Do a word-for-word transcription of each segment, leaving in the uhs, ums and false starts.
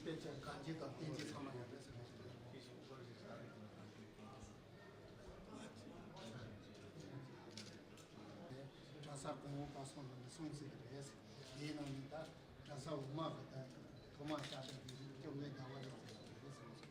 དེ་ཚོ་གང་ཅི་དང་བསྟན་བཅོས་ཚང་མ་ཡོད་རེད་ཟེར་ནས། གྲྭ་ས་གོང་འོག་པ་སོང་ནས་གསུངས་ཟིན་རེད། དེའི་ནང་ནས་ད་གྲྭ་ས་འོག་མ་གི་ད་ཐོག་མ་ཤ་ཁྲག་གི་རིགས་སྐྱོང་བའི་ཟླ་བ་རེད་ཟེར་ནས་གསུངས་སོང་།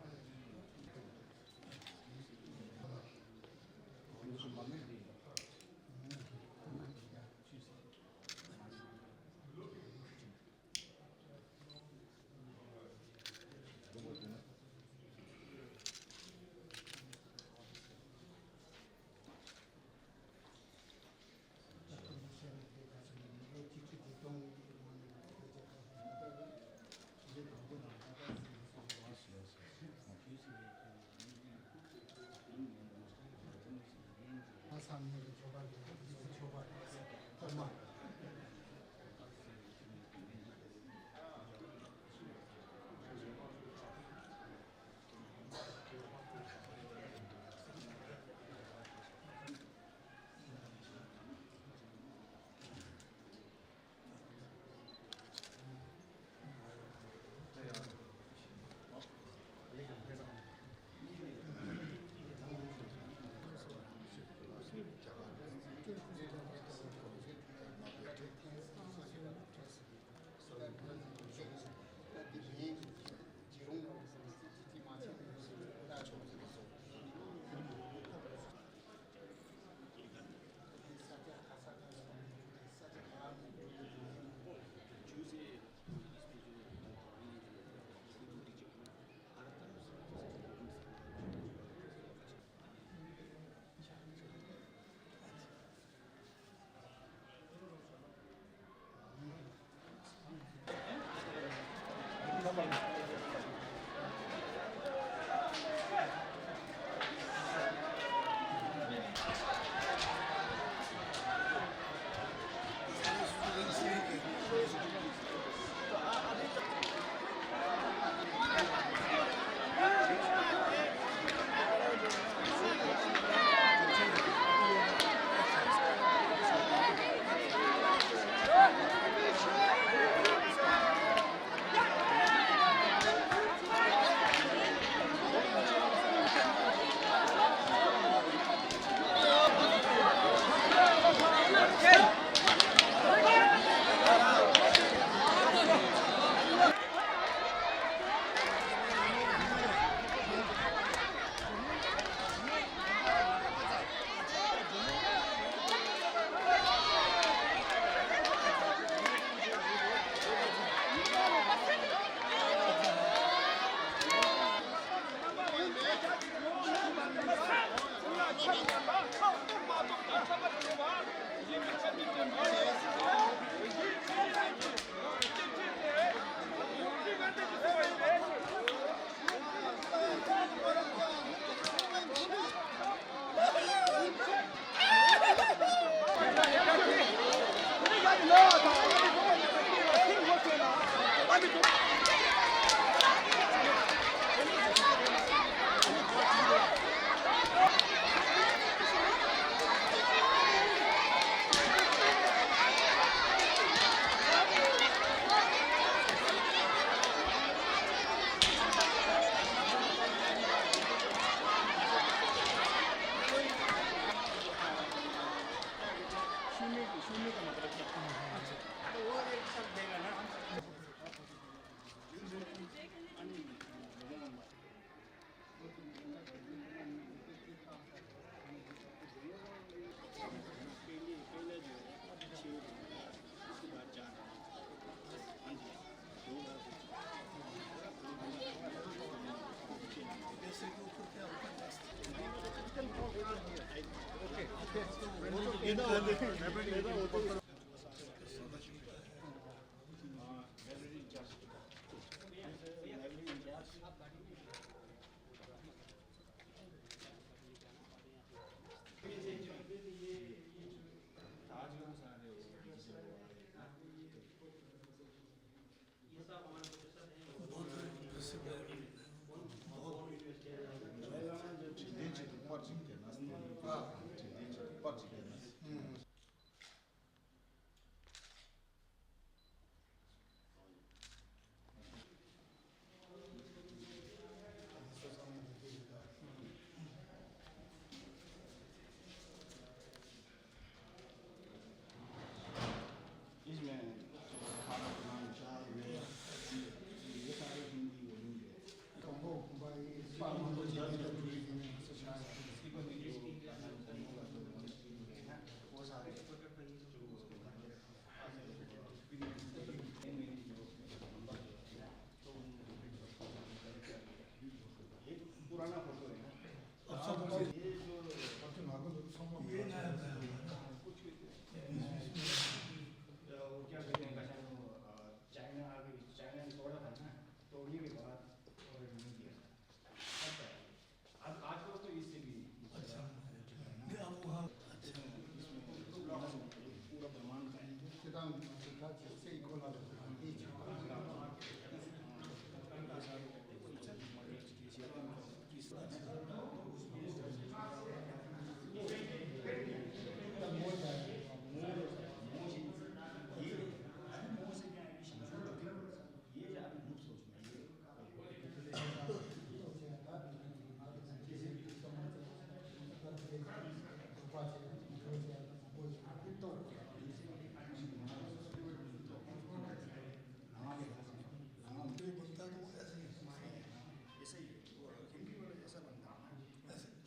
ऐसा ही है, वो हिंदी वाला ऐसा बनता है। ऐसा ही।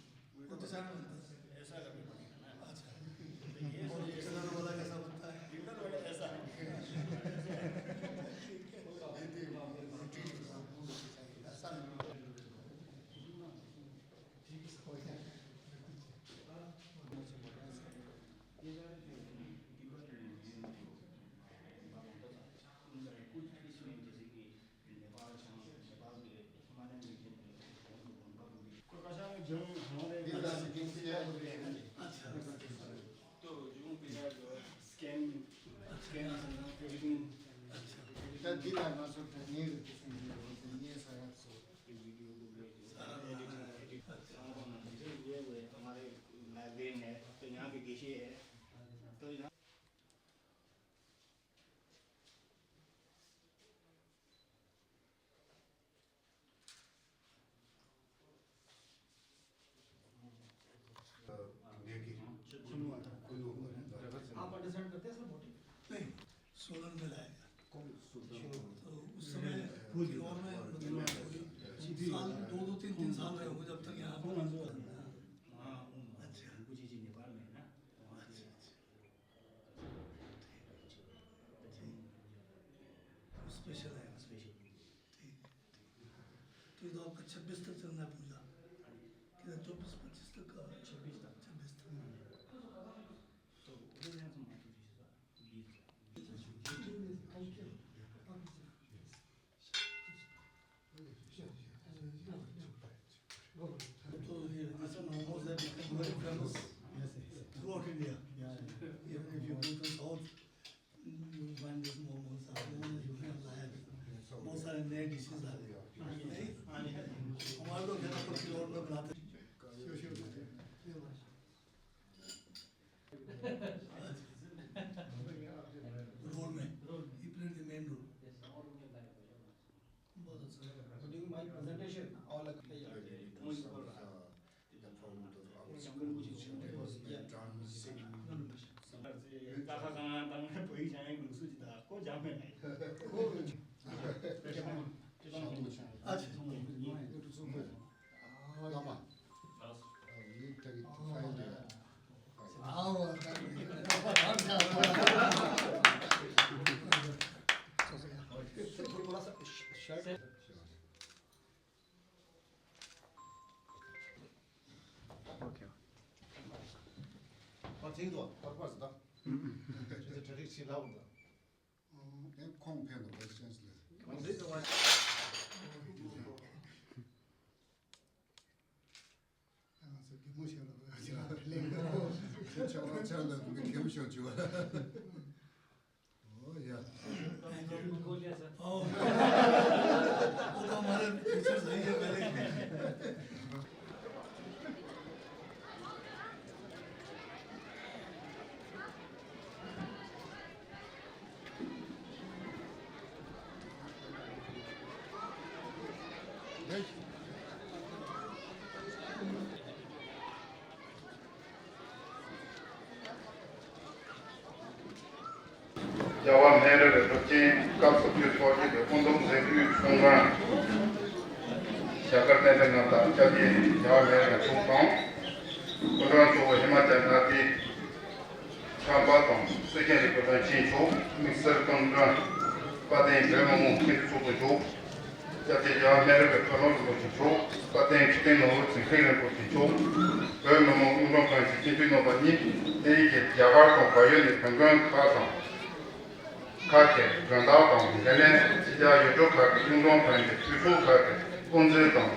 वो तो सारा बनता है। ऐसा करके बनेगा ना। अच्छा। तो ये और इंटरनल वाला कैसा बनता है? इंटरनल वाला ऐसा। हिंदी में ऐसा। आप अंडरस्टैंड करते हैं सर मोटिव? नहीं, सोलन में लाया गया। तो उस समय लाहौर में, मतलब, साल, दो दो तीन तीन साल रहे होंगे जब तक यहाँ पर। हाँ, अच्छा। नेपाल में है ना, वहाँ से। अच्छा, अच्छा। स्पेशल है। स्पेशल। ठीक, ठीक। तो ये तो आपका छब्बीस तक चलना है पूजा। किधर चौबीस पच्चीस तक का? छब्बीस तक। छब्बीस तक। तो उधर यहाँ से माता जी से बीस। So, yeah, that's a momos that become very famous throughout India. Even if you go to south, you find this momos. Momos you can have. बहुत सारे नए डिशेस आ गए। नहीं? हमारे लोग घर पर प्योर में बनाते हैं। रोल में। He played the main role. बहुत अच्छा लगा। During my presentation, all རྒྱལ་བ་སྨན་རི་བའི་གྲུབ་ཆེན་སྐབས་སུ་ཕེབས་ཚོགས་ཀྱི་སྐུ་འདུམ་མཛད་ཁུལ་གསུང་ཁང་། ཞྭ་དཀར་བསྟན་འཛིན་རྣམ་དང་སྐྱབས་རྗེ་རྒྱལ་བ་སྨན་རི་བའི་ཐུགས་དང་། སྐུ་ཕྲེང་གཙོ་བོ་ཧི་མ་ཅལ་མངའ་སྡེའི་ཆབ་འབངས་དང་སེ་ཆེན་རིགས་པ་དང་ཆེན་མཆོག་དམིགས་བསལ་སྐུ་ཕྲེང་དཔལ་ལྡན་བོད་མི་མང་སྤྱི་འཐུས་ཚོགས་གཙོ་མཆོག་སྐྱབས་རྗེ་རྒྱལ་བ་སྨན་རི་བའི་བཀའ་བློན་རིན་པོ་ཆེ་མཆོག་དཔལ་ལྡན་ཁྲི་བརྟན་ནོར་བུ་ཚེ་རིང་རིན་པོ་ཆེ་མཆོག་བོད་མི་མང་སྔོན་ཐོན་ཁང་གི་སྤྱི་འཐུས་རྣམ་པ་གཉིས་དེ་ཡི་རྒྱ་གར་དང་བལ་ཡུལ་ནས་བོད་མགོན་ཁག་དང་། ཁག་གི་དགོན་བདག་དང་འགན་ལེན་ཕྱི་རྒྱལ་ཡུལ་གྲུ་ཁག་གི་སྔོན་ཐོན་ཁང་གི་འཐུས་ཚོགས་ཁག་གི་དབུ་མཛད་དང་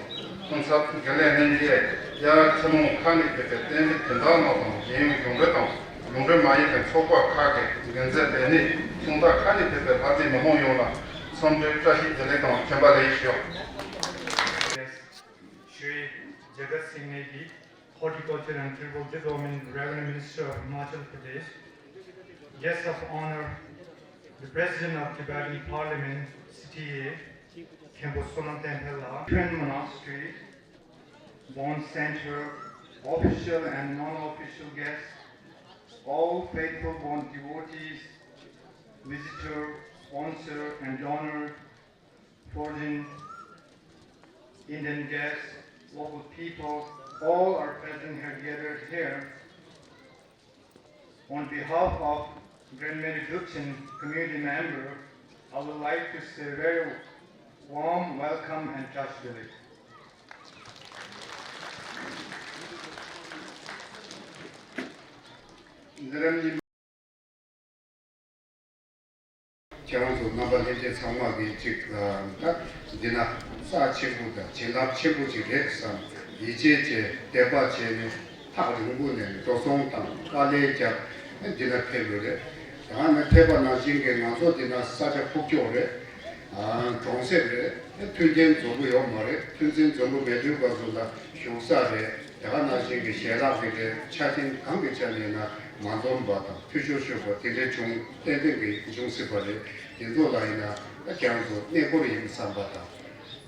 སྐུ་ཚབ་འགན་ལེན་གནང་མཁན་ཡ་ཐུན་མོང་ཁག་ནས་ཕེབས་པའི་བསྟན་པའི་དོན་དག་རྣམས་དང་རྒྱལ་ཡོངས་གཞུང་འབྲེལ་དང་གཞུང་འབྲེལ་མ་ཡིན་པའི་ཚོགས་པ་ཁག་གི་འགན་འཛིན་ལས་སྣེ། ཟུང་དང་ཁ་ནས་ཕེབས་པའི་བར་དུ་མི་མང་ཡོངས་ལ་འཚམས་འདྲིའི་བཀྲ་ཤིས་བདེ་ལེགས་དང་བྱོན་པ་ལེགས་ཞུ། Shri Jagat Singh Negi, Horticulture and Tribal Development, Revenue Minister of Himachal Pradesh, guest of honor, the President of Tibetan Parliament, C T A, Khenpo Sonam Tenphel la, Tuen Monastery, Bond Center, official and non-official guests, all faithful Bond devotees, visitor, sponsor, and donor, foreign, Indian guests, local people, all are present here, gathered here. On behalf of Grand Meri Dugchen community member, I would like to say very warm welcome and Trashidele. ཁྱེད་རང་ཚོ་རྣམ་པ་ལྷན་རྒྱས་ཚང་མ་གིས་ཅིག་ད་འདི་ན་རྩ་ཆེན་པོ་དང་བྱིན་རླབས་ཆེན་པོ་ཅིག་རེད་བསམ། ཡིད་ཆེས་བྱས་དད་པ་བྱས་ནས་ཐག་རིང་པོ་ནས་འགྲོ་སོང་དང་དཀའ་ལས་བརྒྱབ་འདི་ན་ཕེབས་ཡོད་རེད། ད་ནི་ཕེབས་པ་ནང་བཞིན་གྱི་ང་ཚོ་འདི་ན་ས་ཆ་ཕུགས་ཀྱོག་རེད། གྲོང་གསེབ་རེད། མཐུན་རྐྱེན་འཛོམས་པོ་ཡོད་མ་རེད། མཐུན་རྐྱེན་འཛོམས་པོ་མེད་དུས་སྐབས་སུ་ལ་བཞུགས་ས་རེད། དེ་ག་ནང་བཞིན་གྱི་ཞལ་ལག་གི་རེད། ཆ་རྐྱེན་གང་གི་ཆ་ནས་ན་མ་འཛོམས་པ་དང་འཐུས་ཤོར་ཤོར་བ་དེ་འདྲའི་བྱུང་ཏན་ཏན་གྱི་འབྱུང་སྲིད་པ་རེད། དེ་ཚོ་ལ་ཡིན་ན་ད་ཁྱེད་རང་ཚོ་གནས་སྐོར་ཡིན་བསམ་པ་དང་།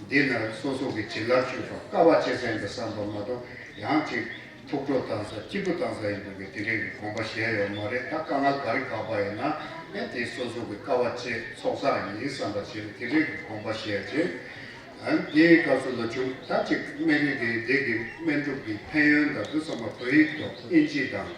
འདི་ན་སོ་སོ་གི་བྱིན་རླབས་ཞུས་པ་དཀའ་བ་སྤྱད་ས་ཡིན་པ་བསམ་པ་མ་གཏོགས་ཡང་ཅིག་ཐུགས་སྤྲོ་བཏང་ས་སྐྱིད་པོ་བཏང་ས་ཡིན་པའི་དེ་འདྲའི་གི་དགོངས་པ་བཞེས་ཡོད་མ་རེད། ད་དཀའ་ངལ་ག་རེ་ག་པ་ཡིན་ན་ཨེ་དེ་སོ་སོ་གི་དཀའ་བ་སྤྱད་ཚོགས་བསགས་ཡིན་བསམ་པ་བྱས་ནས་དེ་འདྲའི་གི་དགོངས་པ་བཞེས་བྱས། ཨ་ནི་དེའི་སྐབས་སུ་ལ་བྱུང་ད་ཅིག་སྨན་རིགས་ཀྱི་འདི་གི་སྨན་སྒྲུབ་ཀྱི་ཕན་ཡོན་དང་དུ་ཚང་མ་བོད་ཡིག་ཐོག་དབྱིན་ཇི་དང་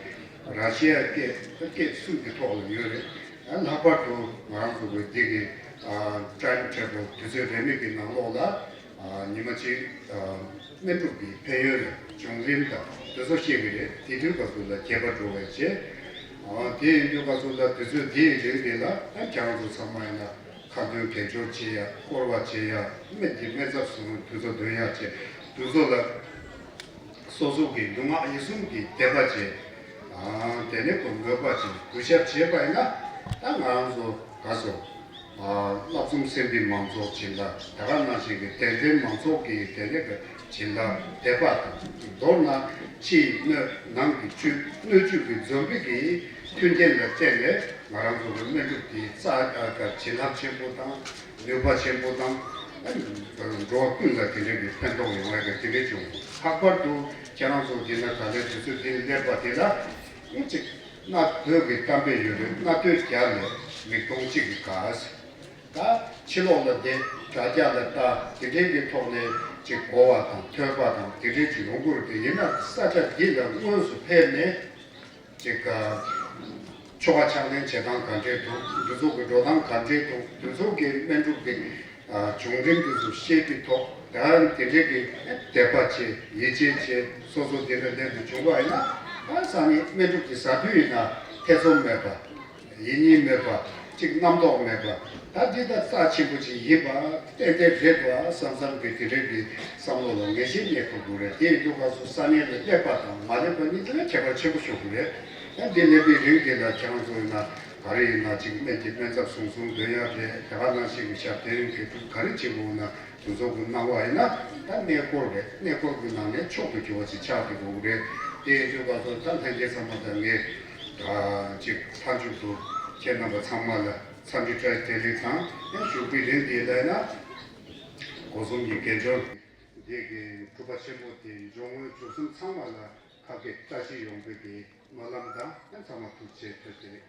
ར་ཤི་ཡ་སྐད་སྐད་གསུམ་གྱི་ཐོག་ལ་ཡོད་རེད། ཨ་ལྷག་པར་དུ་ང་རང་ཚོ་གི་འདི་གི་ཨ་time table དུས་ཚོད་རེ་མིག་གི་ནང་ལོགས་ལ་ཨ་ཉི་མ་གཅིག་ཨ་སྨན་སྒྲུབ་ཀྱི་ཕན་ཡོན་དང་བྱུང་རིམ་དང་དེ་ཚོ་བཤད་ཀྱི་རེད། དེ་དུས་སྐབས་སུ་ལ་རྒྱས་པ་འགྲོ་བའི་རྗེས་ཨ་དེ་ཡིན་དུས་སྐབས་སུ་ལ་དུས་ཚོད་འདི་ཡི་རིང་འདི་ལ་ཨ་ཁྱེད་རང་ཚོ་ཚང་མ་ཡིན་ན། ཁ་འདོན་དགེ་སྦྱོར་བྱེད་ཡ། བསྐོར་བ་བྱེད་ཡ། སྨན་གྱི་སྨན་ཚབ་སོགས་དུས་ཚོད་འདོན་ཡ་བྱེད། དུས་ཚོད་ལ་སོ་སོ་གི་ལུས་ངག་ཡིད་གསུམ་གྱི་དད་པ་བྱེད། ཨ་དེ་ནས་ཁོ་མོས་པ་བྱེད། གུས་ཞབས་བྱེད་པ་ཡིན་ན་ད་ང་རང་ཚོ་ག་སོ་ཨ་བསླབ་གསུམ་སེམས་དཔའི་མང་ཚོགས་བྱིན་ལ་ད་ག་ནང་བཞིན་གྱི་དད་ལྡན་མང་ཚོགས་ཀྱི་དེ་ནས་བྱིན་ལ་དད་པ་དང་མདོར་ན་ཕྱིའི་སྣོད་ནང་གི་བཅུད་སྣོད་བཅུད་ཀྱི་འཛོམས་པའི་གི་མཐུན་རྐྱེན་ལ་བརྟེན་ནས་ང་རང་ཚོ་གི་སྨན་སྒྲུབ་དེ་རྩ་བྱིན་རླབས་ཆེན་པོ་དང་ནུས་པ་ཆེན་པོ་དང་འགྲོ་བ་ཀུན་ལ་དེ་འདྲའི་གི་ཕན་ཐོགས་ཡོང་བའི་གི་དེ་འདྲའི་བྱུང་། ལྷག་པར་དུ་ཁྱེད་རང་ཚོ་འདི་ན་ད་ལྟའི་དུས་ཚོད་འདི་ནས་སླེབས་པ་དེ་ལ་ཨུ་ཅིག་སྣ་བོད་ཀྱི་གཏམ་དཔེ་ཡོད་རེད། སྣ་ཐོས་རྒྱ་ལས་མིག་སྟོང་གཅིག་གིས་དགའ། ད་ཕྱི་ལོགས་ལ་བསྡད་དྲ་རྒྱ་ལ་ལྟ་དེ་འདྲའི་གི་ཐོག་ནས་ཅིག་གོ་བ་དང་ཐོས་པ་དང་དེ་འདྲའི་ཅིག་ཡོང་གི་རེད། དེ་ཡིན་ན་ས་ཆ་འདི་ལ་དངོས་སུ་ཕེབས་ནས་ཅིག་ཆོ་ག་ཕྱག་ལེན་བྱེད་སྟངས་ག་འདྲས་འདུག་འདི་ཚོ་གི་འགྲོ་སྟངས་ག་འདྲས་འདུག་འདི་ཚོ་གི་སྨན་སྒྲུབ་ཀྱི་བྱུང་རིམ་འདི་ཚོ་ཤེས་པའི་ཐོག་ད་དེ་འདྲའི་གི་དད་པ་བྱེད། ཡིད་ཆེས་བྱེད། སོ་སོ་དེ་འདྲ་ལེན་དུ་བྱུང་བ་ཡིན་ན་ད་སང་ཉིན་སྨན་སྒྲུབ་ཀྱི་ཟ་དུས་ཡིན་ན་ཐེ་ཚོམ་མེད་པ། ཡིན་ཉིན་མེད་པ། གཅིག་རྣམ་རྟོག་མེད་པ། ད་འདི་ད་རྩ་ཆེན་པོ་ཅིག་ཡིན་པ་ཏན་ཏན་རེད་པ་བསམ་བསམ་གི་དེ་འདྲའི་གི་བསམ་བློ་ལ་ངེས་ཤེས་རྙེད་ཐུབ་དགོས་རེད། དེ་ཡིན་དུས་སྐབས་སུ་ས་གནས་ལ་སླེབས་པ་དང་མ་སླེབས་པ་གཉིས་དེ་ལ་ཁྱད་པར་ཆེན་པོ་ཤོར་གི་རེད། ཡང་འདི་སླེབས་པའི་རིང་དེ་ལ་ཁྱེད་རང་ཚོ་ཡིན་ན་ག་རེ་ཡིན་ན་ཅིག་སྨན་གྱི་སྨན་ཚབ་ཟུང་ཟུང་འདོན་ཡག་རེད། དེ་ག་ནང་བཞིན་གི་ཞབས་བརྟན་དགེ་ཕྲུག་ག་རེ་བྱེད་དགོས་ན། དེ་ཚོ་གི་གནང་བ་ཡིན་ན་ད་གནས་སྐོར་རེད། གནས་སྐོར་གྱི་ནང་ནས་མཆོག་ཏུ་གྱུར་པ་ཅིག་ཆགས་ཀྱི་འདུག་རེད། དེ་ཡིན་དུས་སྐབས་སུ་ད་ལྷན་རྒྱས་ཚང་མ་དང་ངས་ཅིག་མཐའ་མཇུག་ཏུ་ཁྱེད་རྣམ་པ་ཚང་མ་ལ་འཚམས་འདྲི་བཀྲ་ཤིས་བདེ་ལེགས་དང་། ཡང་བཞུགས་པའི་རིང་འདི་ལ་ཡིན་ན་སྒོ་གསུམ་གྱི་དགེ་སྦྱོར་འདི་གི་གྲུབ་པ་ཆེན་པོ་དེ་འབྱུང་དངོས་བྱུང་གསུམ་ཚང་མ་ལ་ཁ་སྐད་བཀྲ་ཤིས་ཡོང་བའི་གི་སྨོན་ལམ་དང་། ཚང་མ་ཐུགས་རྗེ་ཆེ། ཐུགས་རྗེ་ཆེ།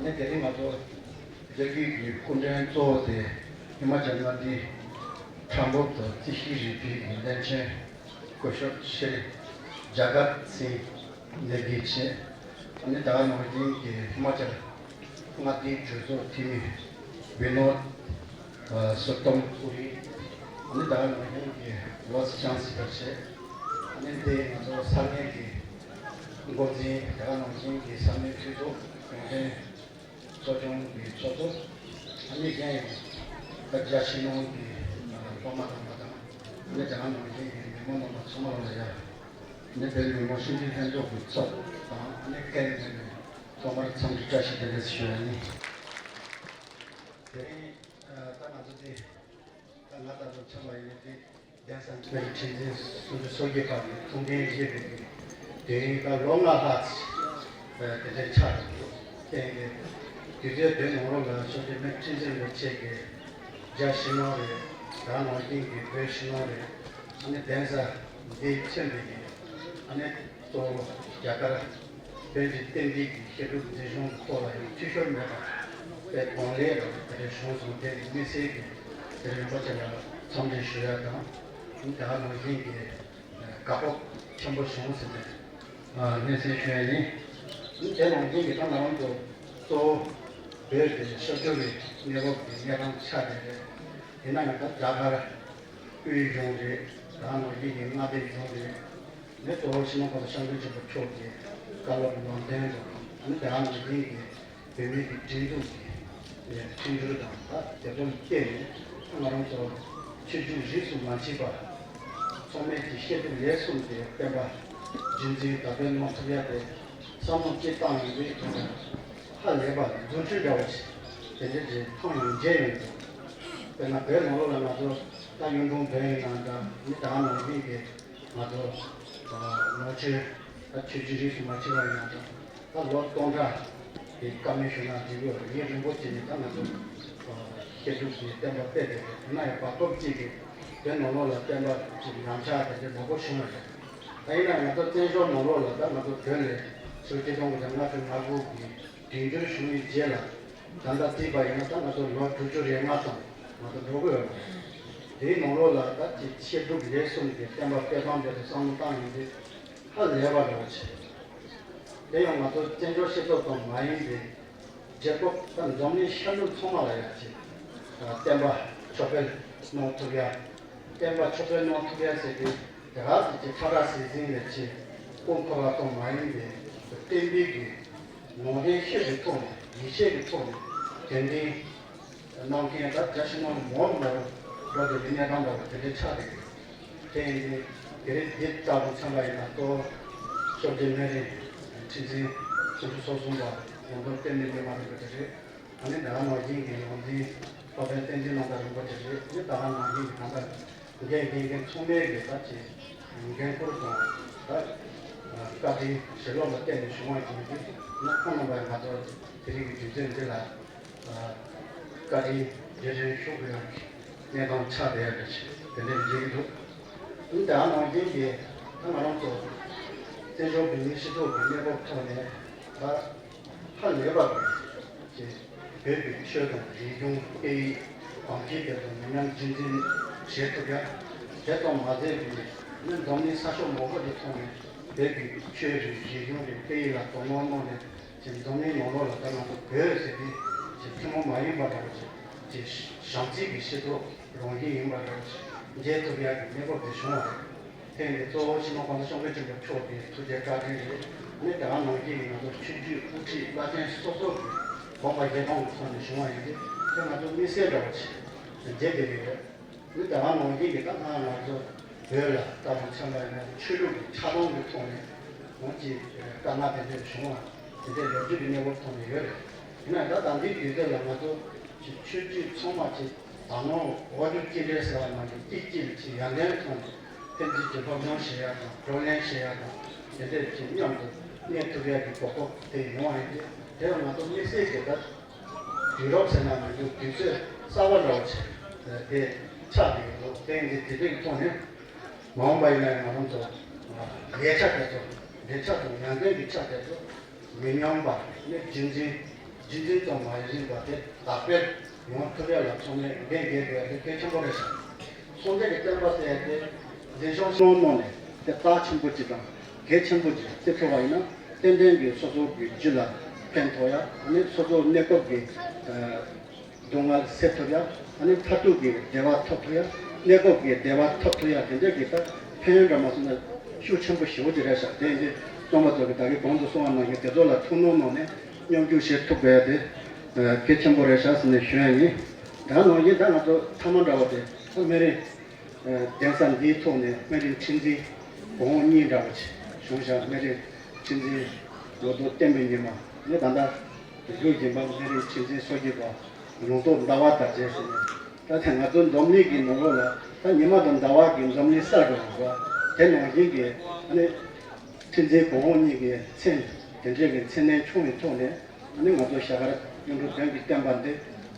ནས་དེ་རིང་ང་ཚོ་དབྱར་དགུན་གྱི་སྐུ་མགྲོན་གཙོ་བོ་དེ་ཧི་མ་ཅལ་མངའ་སྡེའི་ཁྲ་འབབ་དང་རྩིས་གཞི་རིག་པའི་བློན་ཆེན་སྐུ་ཞབས་ཤེ་རི་ཇ་གར་སིང་ལས་འགུལ་བྱས། ཨ་ནི་ད་ག་ནང་བཞིན་གྱི་ཧི་མ་ཅལ་མངའ་སྡེའི་གྲོས་ཚོགས་འཐུས་མི་བི་ནོད་སོ་ཏོམ་པུ་རི། ཨ་ནི་ད་ག་ནང་བཞིན་གྱི་ལོ་སི་ཅང་སི་ལར་བྱས། ཨ་ནི་དེ་ང་ཚོ་ས་གནས་ཀྱི་འགོ་འཛིན། ད་ག་ནང་བཞིན་གྱི་ས་གནས་འཐུས་ཚོགས་གུང་ཁྲན་ཚོགས་ཆུང་གི་ཚོགས་གཙོ། ཨ་ནི་གཞན་ཡང་ད་རྒྱ་ཕྱི་ནང་གི་སློབ་མ་དམ་པ་དང་། ཨ་ནི་ད་ག་ནང་བཞིན་གྱི་མི་མང་རྣམ་པ་ཚང་མ་ལ་ཡ། ཨ་ནི་བོད་མི་མང་སྤྱི་འཐུས་ལྷན་ཚོགས་ཀྱི་ཚབ་དང་། ཨ་ནི་སྐད་ནས་ཐོག་མར་འཚམས་འདྲི་བཀྲ་ཤིས་བདེ་ལེགས་ཞུ་ཡ་ཡིན། དེ་རིང་ད་ང་ཚོ་འདི་ད་ང་ལྟ་བུ་ཆགས་པ་ཡིན་ན་འདི། གདན་ས་འདིར་ཁྲི་འཛིན་སུམ་ཅུ་སོ་བརྒྱད་པ་ཡི་ཐུགས་འགན་བཞེས་པའི་དུས་ཡུན་ད་ལོ་ལྔ་ལྷག་ཙམ་དེ་འདྲའི་ཆགས་ཡོད། དེ་ཡིན་དུས་ཚོད་དེ་ནང་ལོགས་ལ་ཤོག་ཅིག་མི་ཁྲི་འཛིན་ལ་བཅས་ཀྱི་རྒྱ་ཕྱི་ནང་རེད། ད་ནང་བཞིན་གྱི་བོད་ཕྱི་ནང་རེད། ཨ་ནི་གདན་ས་འདི་མཚོན་པའི་གི་ཨ་ནི་གཙོ་བོ་རྒྱ་གར་བོད་ཀྱི་རྟེན་འབྲེལ་གྱི་བཤད་སྒྲུབ་འཛིན་སྐྱོང་གི་ཐོག་ལ་ཡང་འཐུས་ཤོར་མེད་པར་དཔེ་གོང་ལས་རང་དེ་རེ་བྱུང་སོང་། དེ་ནི་དམིགས་བསལ་གྱི་དེ་རིང་པ་ཅིག་ལ་འཚམས་འདྲི་ཞུ་ཡ་དང་། ད་ནང་བཞིན་གྱི་དགའ་སྤོབས་ཆེན་པོ་བྱུང་ཟེར་ནས་སྙན་སེང་ཞུ་ཡ་ཡིན། དེ་ནང་བཞིན་གྱི་ད་ང་རང་ཚོ་གཙོ་བོ་བོད་དེ་ཤར་ཕྱོགས་ཀྱི་གནས་བབ་ཀྱི་གནས་སྟངས་ཆགས་བསྡད་རེད། དེ་ན་ཡང་ད་རྒྱ་གར་དབུས་གཞུང་རེད། ད་ནང་བཞིན་གྱི་མངའ་སྡེ་གཞུང་རེད། ནས་གཙོ་བོ་ཕྱི་ནང་གོང་ས་སྐྱབས་མགོན་ཆེན་པོ་མཆོག་གི་བཀའ་སློབ་ལམ་སྟོན་དང་། ཨ་ནི་དེ་རང་ནང་བཞིན་གྱི་བོད་མི་གི་སྒྲིག་འཛུགས་ཀྱི་མཐུན་འགྱུར་དང་། ད་དེ་ཚོ་ལ་བརྟེན་ནས་ང་རང་ཚོ་ཆོས་བརྒྱུད་རིས་སུ་མ་མཆིས་པ་ཚང་མས་ཀྱི་བཤད་སྒྲུབ་ལས་གསུམ་གྱི་བསྟན་པ་རྒྱུན་འཛིན་དར་སྤེལ་གནང་ཐུབ་ཡ་དེ་བསམ་བློ་ཅིག་བཏང་ཡོང་དུས་ཧ་ལས་པ་རྫུ་འཕྲུལ་འདྲ་བོ་ཞིག་དེ་འདྲ་ཅིག་མཐོང་ཡོང་མཇལ་ཡོང་འདུག་དཔེར་ན་བོད་ནང་ལོགས་ལ་ང་ཚོ་ད་གཡུང་དྲུང་བོན་ཡིན་ནའང་འདྲ། ཨ་ནི་ད་ག་ནང་བཞིན་གྱི་ང་ཚོ་ནང་ཆོས་ད་ཆོས་བརྒྱུད་རིས་སུ་མ་མཆིས་པ་ཡིན་ན་འདྲ། ད་ལོ་སྟོང་ཕྲག་གི་བཀའ་མོལ་ཞུ་ན་འགྲིག་གི་ཡོད་རེད། ཡུན་རིང་པོ་ཅིག་ནས་ད་ང་ཚོ་བཤད་སྒྲུབ་ཀྱི་བསྟན་པ་སྤེལ་བསྡད་ཡོད། ཡིན་ན་ཡང་བར་སྐབས་ཅིག་གི་བོད་ནང་ལོགས་ལ་བསྟན་པ་ཅིག་ཉམས་ཆག་དེ་འདྲ་མང་པོ་བྱུང་བ་རེད། ད་ཡིན་ན་ང་ཚོ་བཙན་བྱོལ་ནང་ལོགས་ལ་ད་ང་ཚོ་བོད་ལ་ཕྱི་ལོ་ཆིག་སྟོང་དགུ་བརྒྱ་ལྔ་བཅུ་ང་དགུ་གི་དུས་འགྱུར་བྱུང་བའི་རྗེས་ལ་ད་ལྟ་བརྩིས་པ་ཡིན་ན་ད་ང་ཚོ་ལོ་དྲུག་ཅུ་རེ་ལྔ་ཙམ་ང་ཚོ་འགྲོ་གི་ཡོད་རེད། དེའི་ནང་ལོགས་ལ་ད་ཅིག་བཤད་སྒྲུབ་ལས་གསུམ་གྱི་བསྟན་པ་སྤེལ་སྟངས་དེ་ཚོ་བསམ་བློ་བཏང་ཡོང་དུས་ཧ་ལས་པ་འདྲ་བོ་བྱས། དེ་ཡང་ང་ཚོ་བཙན་བྱོལ་སྤྱི་ཚོགས་ཙམ་མ་ཡིན་པའི་རྒྱལ་ཁབ་ད་འཛམ་གླིང་ཤར་ནུབ་ཚང་མ་ལ་ཡང་ཅིག་བསྟན་པ་ཕྱོགས་སྤེལ་གནང་ཐུབ་ཡ། བསྟན་པ་ཕྱོགས་སྤེལ་གནང་ཐུབ་ཡ་ཟེར་དུས་དེ་ག་ཟེར་གྱི་ཁ་ཁ་ཟིག་ཟིན་ནས་ཅིག་སྐུ་འཁོར་བ་ཙམ་མ་ཡིན་པའི་བསྟན་པའི་གི་ནང་དོན་ཤེས་པའི་ཐོག་ནས་ཡིད་ཆེས་ཀྱི་ཐོག་ནས་དོན་ལྡན་གནང་མཁན་ད་རྒྱ་ཕྱི་ནང་མང་མང་འགྲོ་བསྡད་པའི་གནས་སྟངས་འདྲ་བ་དེ་འདྲའི་ཆགས་བསྡད་ཡོད། དེ་ཡིན་དུས་དེ་རིང་འདི་ལྟ་བུ་མཚོན་པ་ཡིན་ན་གཙོ་བོ་ཤོག་སྒྲིལ་སྨན་རིན་ཁྲི་འཛིན་སུམ་ཅུ་སོ་གསུམ་པ་ཡོངས་འཛིན་བསྟན་འཛིན་སྒྲོལ་མ་རིན་པོ་ཆེ་རེད། ཨ་ནི་ད་ག་ནང་བཞིན་གྱི་ཡོངས་འཛིན་སློབ་དཔོན་བསྟན་འཛིན་རྣམ་དག་རིན་པོ་ཆེ་རེད། ཨ་ནི་ད་ག་ནང་བཞིན་གྱི་ད་ལྟ་འགན་འཁྱེར་མཁན་ཚང་མས་ཀྱི་ད་ཅིག་འགན་འཁུར་དང་ད་བཀའ་དྲིན་ཞེ་བློ་ལ་བརྟེན་ནས་བྱུང་བ་ཡིན་དུས། ཨ་ནི་ཁོང་རྣམ་པ་ང་ཚོ་དེ་རིང་གི་དུས་ཚོད་འདི་ལ་བཀའ་དྲིན་རྗེས་དྲན་ཞུ་དགོས་ཡག་གི་གནས་སྟངས་ཆགས་བསྡད་ཡག་འདྲ་ཞིག་དེ་འདྲ་མཇལ་གྱི་འདུག་ཨ་ནི་ད་ག་ནང་བཞིན་གྱི་ད་ང་རང་ཚོ་བཙན་བྱོལ་བོད་མིའི་སྤྱི་ཚོགས་ཀྱི་གནས་བབ་ཐོག་ནས་ད་ཧ་ལས་པ་རེད་ཅེས། བོད་ཀྱི་ཆོས་དང་རིག་གཞུང་སྐད་ཡིག་གོམས་གཤིས་དེ་ཚོ་ཉམས་ཉམས་རྒྱུན་འཛིན་བྱེད་ཐུབ་ཡ། དེ་ཙམ་མ་ཟད་པའི་ནི་འཛམ་གླིང་ས་ཕྱོགས་མང་པོ་དེ་མཐོང་ནས་བོད་ཀྱི་ཆོས་རིག་རིག་གཞུང་རིག་སྐད་ཡིག་ལ་དོ་སྣང་གནང་ནས་ཅིག་འཛམ་གླིང་ནང་ལོགས་ལ་ད་ང་ཚོ་བོད་ཟེར་དེ་ཅིག་ཐུན་མོང་མ་ཡིན་པ་འདྲ་བོ་ཅིག་ཅིག་བྱམས་བརྩེ་གི་སྤྱི་ཚོགས་རང་བཞིན་ཡིན་པ་འདྲ་བོ་ཅིག་མཇལ་ཐུབ་ཡ་གི་གནས་བབ་དེ་བྱུང་བ་རེད། དེ་ནི་གཙོ་བོ་སྤྱི་ནོར་༸གོང་ས་༸སྐྱབས་མགོན་ཆེན་པོ་མཆོག་གི་ཐུགས་རྗེ་བཀའ་དྲིན་རེད། ཨ་ནི་དེ་ག་ནང་བཞིན་གྱི་ང་ཚོ་ཆོས་བརྒྱུད་དབུ་ཁྲིད་བླ་ཆེན་སོ་སོ་གི་དགོངས་པ་བཞེས་སྟངས་ཀྱི་ཐོག་ནས་བྱུང་བ་ཡིན་ཏེ། དེ་ང་ཚོ་དམིགས་བསལ་འདྲ་བོ་ཞིག་མཇལ་བསྡད་ཀྱི་ཡོད། ཨ་ནི་དེ་ག་ནང་བཞིན་གྱི་ད་སྔ་ང་ཚོ་བོད་ལ་ལྟ་བུ་མཚོན་པ་ཡིན་ན་ཆོས་ལུགས་ཀྱི་ཆགས་སྡང་གི་ཐོག་ནས་འོང་གི་དཀའ་ངལ་དེ་འདྲ་བྱུང་བ་དེ་འདྲའི་ལོ་རྒྱུས་ཀྱི་གནས་བབ་ཐོག་ནས་ཡོད་རེད། ཡིན་ན་ད་ད་ལྟའི་དུས་ཚོད་ལ་ང་ཚོ་ཆོས་བརྒྱུད་ཚང་མ་ཅིག་ད་ནང་དབུ་བརྙེས་གཅིག་སྒྲིལ་ཟེར་བ་ནང་བཞིན་གཅིག་གཅིག་ལ་ཅིག་ཡར་ལེན་ཐོག་ནས་ཕན་ཚུན་གྱི་སློབ་སྦྱོང་བྱེད་ཡ་དང་བགྲོ་གླེང་བྱེད་ཡ་དང་དེ་འདྲས་ཅིག་མཉམ་དུ་གནས་ཐུབ་ཡ་གི་གོ་སྐབས་དེ་ཡོང་བ་ཡིན་ཏེ། དེ་ཡང་ང་ཚོ་དམིགས་བསལ་གྱི་ད་དུས་རབས་ཟེར་ན་མི་འདུག་དུས་ཚོད་གསར་པ་འདྲ་བོ་ཅིག་དེ་ཆགས་ཀྱི་ཡོད་འདུག་དེ་ཡིན་ཏེ་དེ་འདྲས་ཀྱི་ཐོག་ནས་མ་འོངས་པ་ཡིན་ན་ཡང་ང་རང་ཚོ་ལས་འཆར་དེ་ཚོ་ལས་འཆར་དང་ཡར་ཐོན་གྱི་འཆར་དེ་ཚོ་མི་ཉམས་པ་ནས་རྒྱུན་འཛིན་ རྗེས་འཛིན་དང་མ་ཡིན་པ་དེ་དར་སྤེལ་ཡོང་ཐུབ་ཡ་ལ་ཚང་མས་འགན་འཁྱེར་དགོས་ཡ་དེ་གལ་ཆེན་པོ་རེད་ཤག་སངས་རྒྱས་ཀྱི་བསྟན་པ་ཟེར་ཡ་དེ་འཛིན་སྐྱོང་གནང་གནང་ནས་དེ་རྩ་ཆེན་པོ་ཅིག་དང་གལ་ཆེན་པོ་ཅིག་བརྩི་ཐུབ་པ་ཡིན་ན་ཏན་ཏན་གྱིས་སོ་སོ་གི་རྒྱུད་ལ་ཕན་ཐོགས་ཡ། ཨ་ནི་སོ་སོ་གནས་སྐབས་ཀྱི་སྡུག་བསྔལ་སེལ་ཐུབ་ཡ། ཨ་ནི་མཐར་ཐུག་གི་བདེ་བ་ཐོབ་ཐུབ་ཡ། གནས་སྐབས་ཀྱི་བདེ་བ་ཐོབ་ཐུབ་ཡ་དེ་འདྲ་གི་ད་ཕན་ཡོན་འདྲ་མ་སོང་ན་ཤུགས་ཆེན་པོ་ཞེ་པོ་ཅིག་རེད་ཤག་དེ་ཡིན་དུས་རྩོམ་པ་ཚོ་གི་ད་གིན་གོང་དུ་གསུངས་པ་ནང་བཞིན་དེ་ཚོ་ལ་ཐུགས་སྣང་གནང་ནས་མཉམ་ཞུགས་བྱེད་ཐུབ་པ་དེ་གལ་ཆེན་པོ་རེད་ཤག་ཟེར་ནས་ཞུ་ཡ་ཡིན། ད་ནང་བཞིན་ད་ང་ཚོ་མཐའ་མ་འདྲ་བོ་དེ་ད་སྨན་རིན་གདན་ས་འདིའི་ཐོག་ནས་སྨན་རིན་ཁྲི་འཛིན་གོང་འོག་གཉིས་འདྲ་བོ་ཅིག་བྱུང་ཤག་སྨན་རིན་ཁྲི་འཛིན་ལོ་ཐོ་བསྟན་པའི་ཉི་མ་ནི་ད་ལྟ་བཞུགས་ཡིན་པ་སྨན་རིན་ཁྲི་འཛིན་སོ་བརྒྱད་པ་ལུང་རྟོགས་ཟླ་བ་དར་རྒྱས་ཟེར་ནས། ད་ཐེངས་ང་ཚོ་འཛམ་གླིང་གི་ནང་ལོགས་ལ་ད་ཉི་མ་དང་ཟླ་བ་གི་འཛམ་གླིང་གསར་དུ་ཡོང་བ་དེ་ནང་བཞིན་གྱི་ཨ་ནི་ཁྲི་འཛིན་གོང་འོག་གཉིས་ཀྱི་མཚན་དེ་འདྲའི་གི་མཚན་གནས་ཆུང་བའི་ཐོག་ནས་ཨ་ནི་ང་ཚོ་ཞྭ་དཀར་གཡུ་འབྲུག་བོན་གྱི་བསྟན་པ་འདི་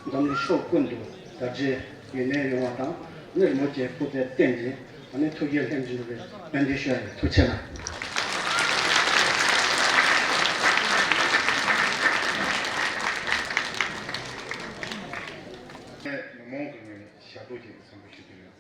འཛམ་གླིང་ཕྱོགས་ཀུན་ཏུ་དར་རྒྱས་ཡུན་གནས་ཡོང་བ་དང་ཨ་ནི་རི་མོ་བཅས་སྐུ་ཚེ་བརྟན་ཅིང་ཨ་ནི་ཐུགས་རྗེ་ལྷུན་གྱིས་འགྲུབ་པའི་སྨོན་འདུན་ཞུ་ཡ་ཡིན། ཐུགས་རྗེ་གནང་། ཉོན་མོངས་ཀྱི་ངོས་ནས་ཞབས་བྲོ་ཅིག་འཚམས་འདྲི་ཞུ་རྒྱུ་ཡིན།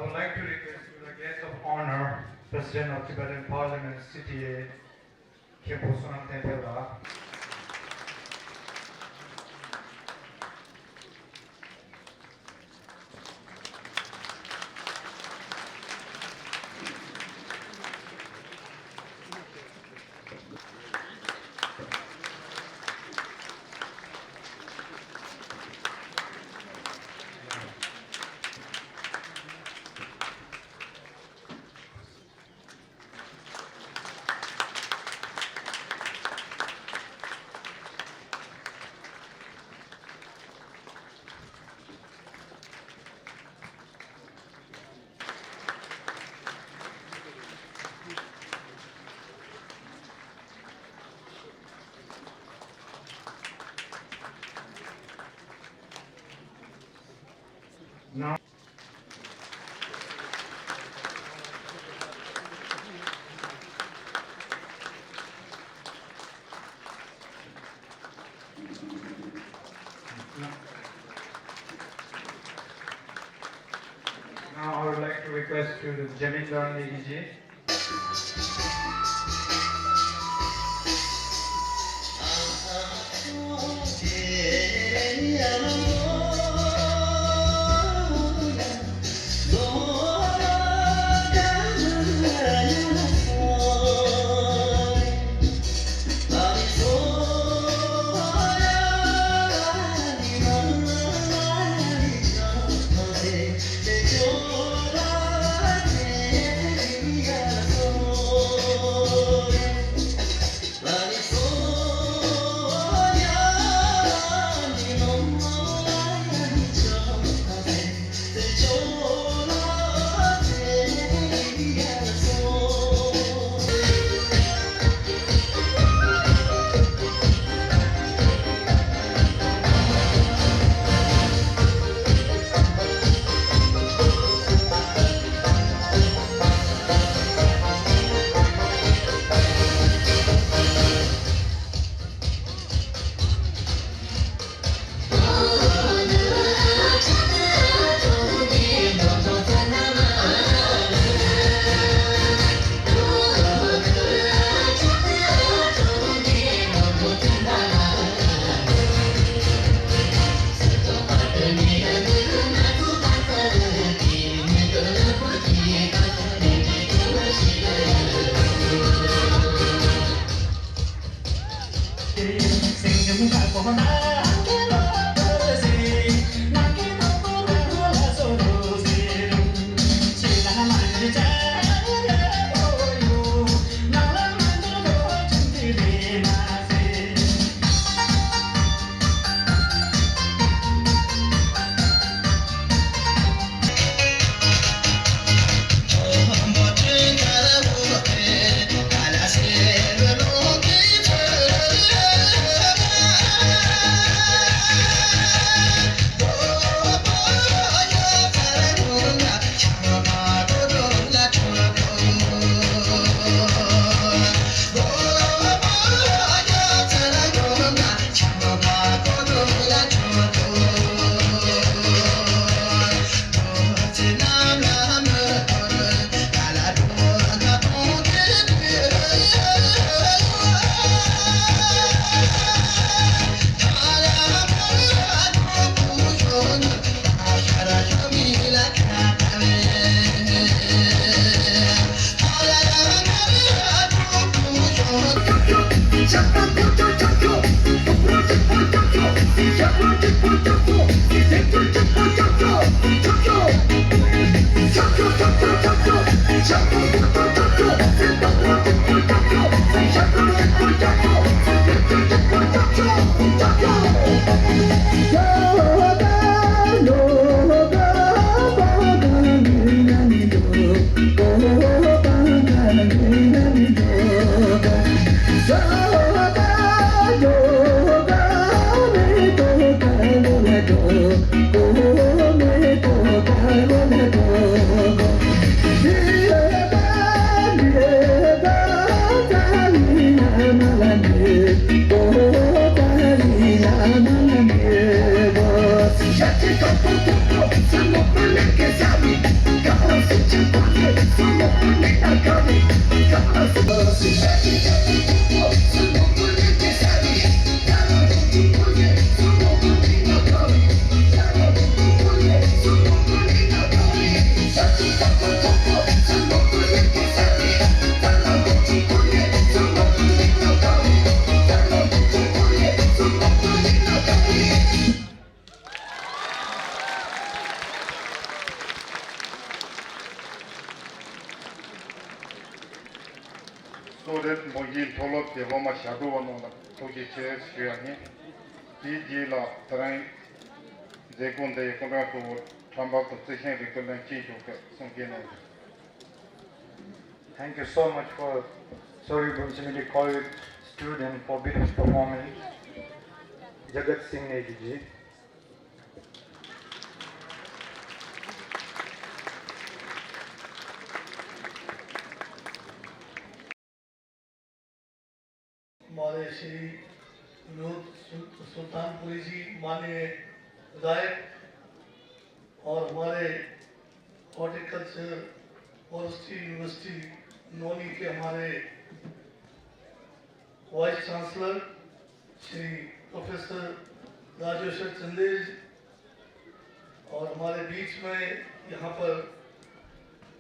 I'd like to request to the guest of honor, President of Tibetan Parliament, C T A, མཁན་པོ་བསོད་ནམས་བསྟན་འཕེལ་ལགས། Now, now I would like to request to the Jamindar Lady ji. གསོལ་རས་རིན་པོ་ཆེའི་མཐོ་སློབ་ཀྱི་སློབ་མ་ཞབས་བྲོ་བ་རྣམས་ལ་ཐུགས་རྗེ་ཆེ་ཞུ་ཡ་ཡིན། དེའི་རྗེས་ལ་དེ་རིང་མཛད་སྒོ་འདིའི་སྐུ་མགྲོན་གཙོ་བོ་ཁྲ་འབབ་ཏུ་བརྩི་ཆེན་རིག་པའི་བློན་ཆེན་མཆོག་གིས་གསུང་བཤད་གནང་ཡོད། Thank you so much for Sohrab Bumsy Media College student for beautiful performance. Jagat Singh Negi ji. हमारे श्री विनोद सुल-, सुल्तानपुरी जी, माननीय विधायक, और हमारे horticulture forestry university नोनी के हमारे vice chancellor Shri प्रोफेसर राजेश्वर चंदेल जी, और हमारे बीच में यहाँ पर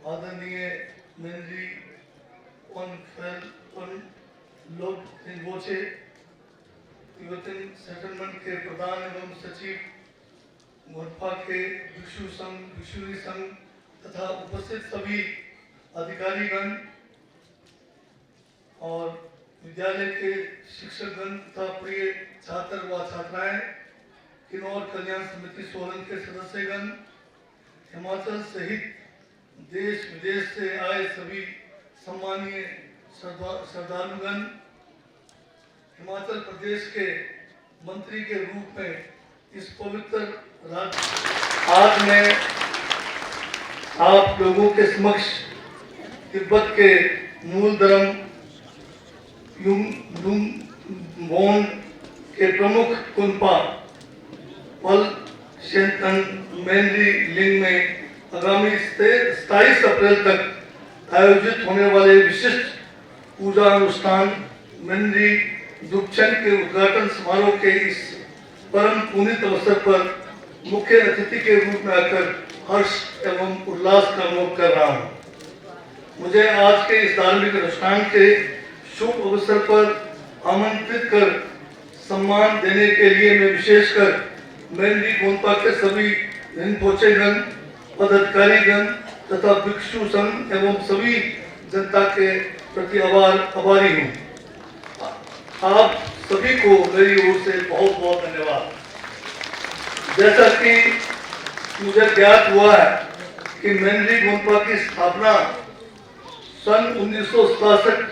आदरणीय मेनरी पोनफेल पोनलोब रिम्पोछे, तिब्बतन सेटलमेंट के प्रधान एवं सचिव, गोंडपा के भिक्षु संघ, भिक्षुणी संघ तथा उपस्थित सभी अधिकारीगण और विद्यालय के शिक्षकगण तथा प्रिय छात्र व छात्राएं, किन्नौर कल्याण समिति सोलन के सदस्यगण, हिमाचल सहित देश विदेश से आए सभी सम्मानीय श्रद्धा-, श्रद्धालुगण, हिमाचल प्रदेश के मंत्री के रूप में इस पवित्र राज्य आज मैं आप लोगों के समक्ष तिब्बत के मूल धर्म युंगडुंग बोन के प्रमुख गोंडपा पल शेंतन मेनरी लिंग में आगामी सताईस अप्रैल तक आयोजित होने वाले विशिष्ट पूजा अनुष्ठान मेनरी दुपछन के उद्घाटन समारोह के इस परम पुनीत अवसर पर मुख्य अतिथि के रूप में आकर हर्ष एवं उल्लास का अनुभव कर रहा हूँ। मुझे आज के इस धार्मिक अनुष्ठान के शुभ अवसर पर आमंत्रित कर सम्मान देने के लिए मैं विशेषकर मेनरी गोंपा के सभी रिनपोचेगण, पदाधिकारीगण तथा भिक्षु संघ एवं सभी जनता के प्रति आभार, आभारी हूँ। आप सभी को मेरी ओर से बहुत बहुत धन्यवाद। जैसा कि मुझे ज्ञात हुआ है कि मेनरी गोंपा की स्थापना सन उन्नीस सौ सतासठ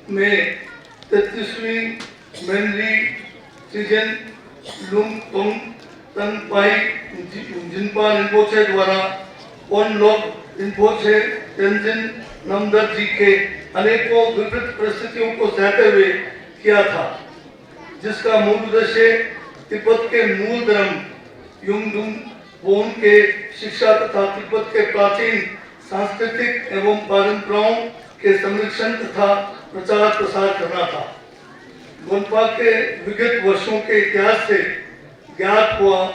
में तैंतीसवीं मेनरी सीजन लुंगतोंग तंगपाई जि-, जिनपा रिनपोछे द्वारा पोनलोक रिनपोछे तेंजिन नामदर जी के अनेकों विपरीत परिस्थितियों को सहते हुए किया था, जिसका मूल उद्देश्य तिब्बत के मूल धर्म युंगडुंग बोन के शिक्षा तथा तिब्बत के प्राचीन सांस्कृतिक एवं परंपराओं के संरक्षण तथा प्रचार प्रसार करना था। गोंपा के विगत वर्षों के इतिहास से ज्ञात हुआ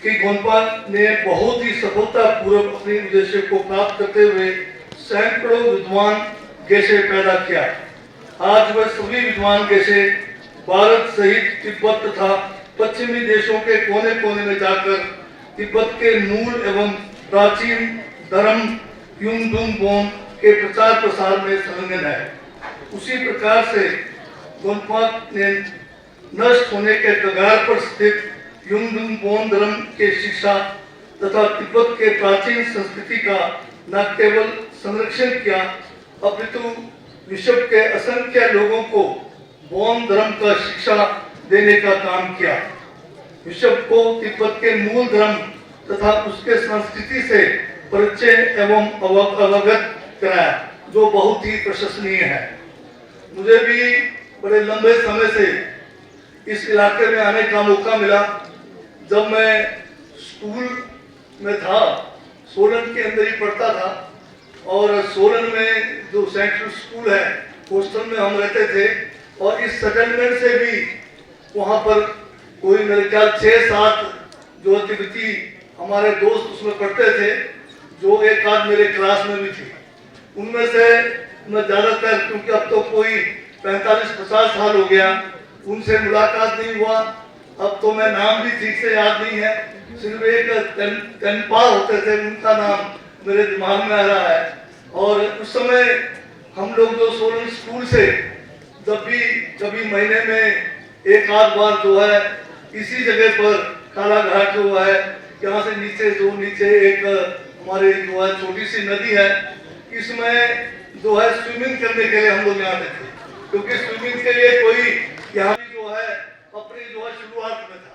कि गोंपा ने बहुत ही सफलतापूर्वक अपने उद्देश्य को प्राप्त करते हुए सैकड़ों विद्वान गेशे पैदा किया। आज वह सभी विद्वान गेशे भारत सहित तिब्बत तथा पश्चिमी देशों के कोने-कोने में जाकर तिब्बत के मूल एवं प्राचीन धर्म युंगडुंग बोन के प्रचार प्रसार में संलग्न है। उसी प्रकार से गोंपा ने नष्ट होने के कगार पर स्थित युंगडुंग बोन धर्म के शिक्षा तथा तिब्बत के प्राचीन संस्कृति का न केवल संरक्षण किया, अपितु विश्व के असंख्य लोगों को बौद्ध धर्म का शिक्षा देने का काम किया। विश्व को तिब्बत के मूल धर्म तथा उसके संस्कृति से परिचय एवं अव-, अवगत कराया, जो बहुत ही प्रशंसनीय है। मुझे भी बड़े लंबे समय से इस इलाके में आने का मौका मिला। जब मैं स्कूल में था, सोलन के अंदर ही पढ़ता था, और सोलन में जो सेंट्रल स्कूल है, हॉस्टल में हम रहते थे और इस सेटलमेंट से भी वहाँ पर कोई मेरे ख्याल छः सात जो तिब्बती हमारे दोस्त उसमें पढ़ते थे, जो एक आध मेरे क्लास में भी थे। उनमें से मैं ज़्यादातर, क्योंकि अब तो कोई पैंतालीस पचास साल हो गया, उनसे मुलाकात नहीं हुआ। अब तो मैं नाम भी ठीक से याद नहीं है, सिर्फ एक तन, तनपा होते थे, उनका नाम मेरे दिमाग में आ रहा है। और उस समय हम लोग जो सोलन स्कूल से जब भी कभी महीने में एक आध बार जो है इसी जगह पर कालाघाट जो है, यहाँ से नीचे जो नीचे एक हमारे जो है छोटी सी नदी है, इसमें जो है स्विमिंग करने के लिए हम लोग जाते थे, क्योंकि स्विमिंग के लिए कोई यहाँ भी जो है अपनी जो है शुरुआत में था।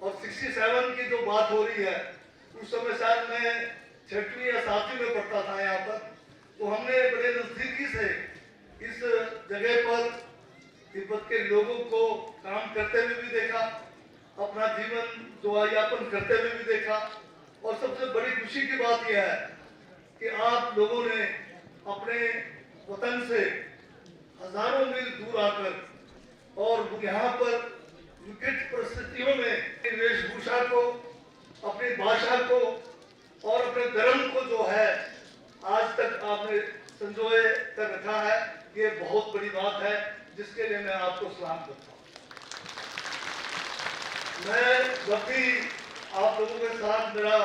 और सिक्सटी सेवन की जो बात हो रही है, उस समय शायद मैं छठवीं या सातवीं में पढ़ता था यहाँ पर। तो हमने बड़े नज़दीकी से इस जगह पर तिब्बत के लोगों को काम करते हुए भी देखा, अपना जीवन जो है यापन करते हुए भी देखा। और सबसे बड़ी खुशी की बात यह है कि आप लोगों ने अपने वतन से हजारों मील दूर आकर और यहाँ पर विकट परिस्थितियों में अपनी वेशभूषा को, अपनी भाषा को और अपने धर्म को जो है आज तक आपने संजोए कर रखा है, ये बहुत बड़ी बात है, जिसके लिए मैं आपको सलाम करता हूँ। मैं जब भी आप लोगों के साथ मेरा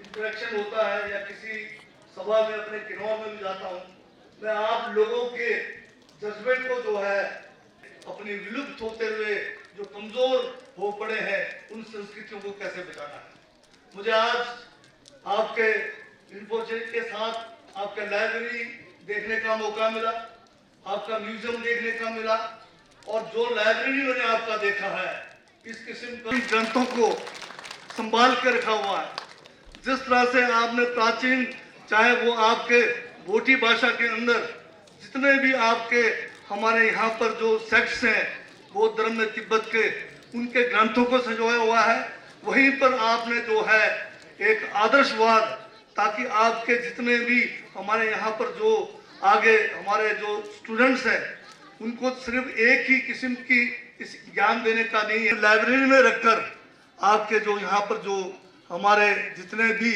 इंटरेक्शन होता है या किसी सभा में अपने किन्नौर में भी जाता हूँ, मैं आप लोगों के जज्बे को जो है अपनी विलुप्त होते हुए जो कमजोर हो पड़े हैं उन संस्कृतियों को कैसे बचाना है। मुझे आज आपके इन्फोर्जेट के साथ आपके लाइब्रेरी देखने का मौका मिला, आपका म्यूजियम देखने का मिला और जो लाइब्रेरी मैंने आपका देखा है, इस किस्म के ग्रंथों को संभाल के रखा हुआ है। जिस तरह से आपने प्राचीन, चाहे वो आपके भोटी भाषा के अंदर जितने भी आपके हमारे यहाँ पर जो सेक्ट्स हैं बौद्ध धर्म में तिब्बत के, उनके ग्रंथों को संजोया हुआ है। वहीं पर आपने जो है एक आदर्शवाद, ताकि आपके जितने भी हमारे यहाँ पर जो आगे हमारे जो स्टूडेंट्स हैं, उनको सिर्फ एक ही किस्म की इस ज्ञान देने का नहीं है। लाइब्रेरी में रखकर आपके जो यहाँ पर जो हमारे जितने भी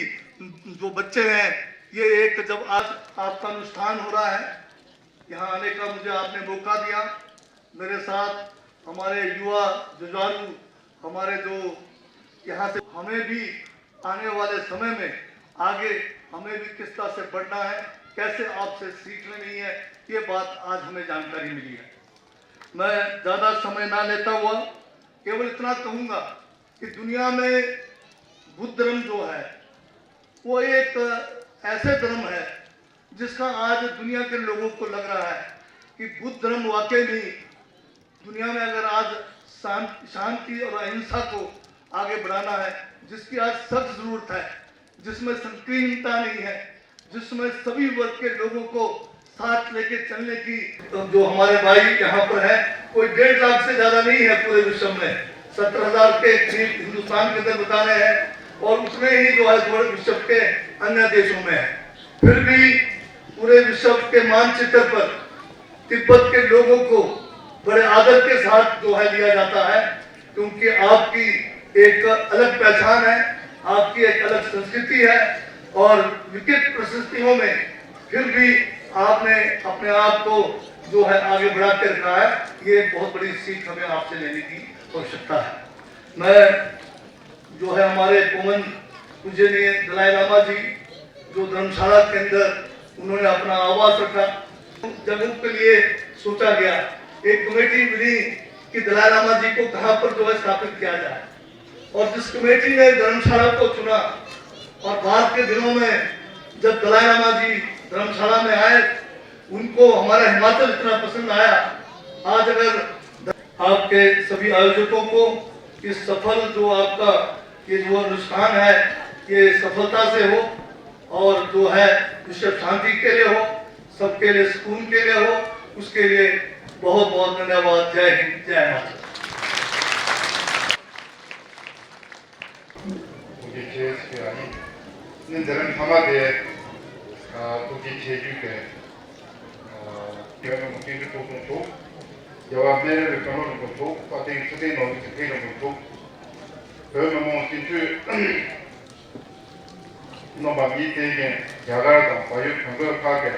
जो बच्चे हैं, ये एक जब आज आपका अनुष्ठान हो रहा है, यहाँ आने का मुझे आपने मौका दिया, मेरे साथ हमारे युवा जुझारू, हमारे जो यहाँ से हमें भी आने वाले समय में आगे हमें भी किस तरह से बढ़ना है, कैसे आपसे सीख लेनी है, ये बात आज हमें जानकारी मिली है। मैं ज़्यादा समय ना लेता हुआ केवल इतना कहूँगा कि दुनिया में बुद्ध धर्म जो है, वो एक ऐसे धर्म है जिसका आज दुनिया के लोगों को लग रहा है कि बुद्ध धर्म वाकई में दुनिया में अगर आज शांत, शांति और अहिंसा को आगे बढ़ाना है, जिसकी आज सख्त जरूरत है, जिसमें संकीर्णता नहीं है, जिसमें सभी वर्ग के लोगों को साथ लेके चलने की, तो जो हमारे भाई यहाँ पर है, कोई डेढ़ लाख से ज्यादा नहीं है पूरे विश्व में, सत्तर हजार के करीब हिंदुस्तान के अंदर बता रहे हैं और उतने ही जो है पूरे विश्व के अन्य देशों में है। फिर भी पूरे विश्व के मानचित्र पर तिब्बत के लोगों को बड़े आदर के साथ जो है लिया जाता है, क्योंकि आपकी एक अलग पहचान है, आपकी एक अलग संस्कृति है और विकट परिस्थितियों में फिर भी आपने अपने आप को जो है आगे बढ़ा के रखा है। ये बहुत बड़ी सीख हमें आपसे लेने की आवश्यकता है। मैं जो है हमारे पवन पूजनीय दलाई लामा जी जो धर्मशाला के अंदर उन्होंने अपना आवास रखा, जगहों के लिए सोचा गया, एक कमेटी बनी कि दलाई लामा जी को कहाँ पर जो है स्थापित किया जाए। और जिस कमेटी ने धर्मशाला को चुना और बाद के दिनों में जब दलाई लामा जी धर्मशाला में आए, उनको हमारा हिमाचल इतना पसंद आया। आज अगर आपके सभी आयोजकों को इस सफल जो आपका ये जो अनुष्ठान है, ये सफलता से हो और जो है विश्व शांति के लिए हो, सबके लिए सुकून के लिए हो, उसके लिए बहुत बहुत धन्यवाद। जय हिंद, जय हिमाचल। ཁོང་གི་ཁྱེད་ཀྱི་ཨ་ནི་ནི་འཛིན་རིམ་ཐ་མ་དེ་ ཐུགས་རྗེ་ཆེ་ཞུས་ཏེ། རྒྱལ་བ་རིན་པོ་ཆེ་མཆོག་ཐུགས་ཐུགས་མཆོག་རྒྱལ་བ་སྨན་རི་བའི་བུ་མོ་རིན་པོ་མཆོག་དཔལ་ལྡན་ཚེ་བརྟན་ནོར་བུའི་ཚེ་ཕེབས་རིན་པོ་མཆོག་བོད་མི་མང་སྤྱི་འཐུས་རྣམ་པ་མིའི་བསྟན་རྒྱུན་རྒྱ་གར་དང་བལ་ཡུལ་བོད་འགྲོ་ཁག་གི་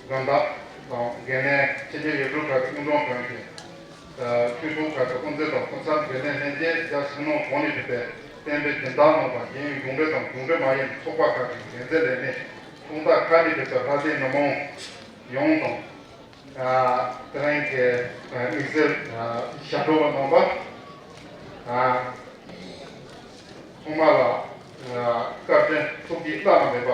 རྒན་བདག་དང་འགན་ལེན་ཕྱི་རྒྱལ་ཡུལ་གྲུ་ཁག་གི་སྐུ་མགྲོན་ཁག་གི་ཆོས་ཚོགས་ཁག་གི་དབུ་མཛད་དང་སྐུ་ཚབ་འགན་ལེན་ལྷན་རྒྱས། རྒྱ་སྲིད་ནང་གོང་ནས་ཕེབས་པའི་བསྟན་པའི་སྦྱིན་བདག་རྣམ་པ། རྒྱལ་ཡོངས་གཞུང་འབྲེལ་དང་གཞུང་འབྲེལ་མ་ཡིན་པའི་ཚོགས་པ་ཁག་གི་འགན་འཛིན་ལས་སྣེ། ཚོགས་བདག་ཁག་ནས་ཕེབས་པའི་ལྷ་སའི་མི་མང་ཡོངས་དང་། དེ་རིང་གི་དམིགས་བསལ་ཞབས་བྲོ་བ་རྣམ་པ། ཚང་མ་ལ་བཀའ་དྲིན་ཐུགས་ཀྱི་བླ་ན་མེད་པ་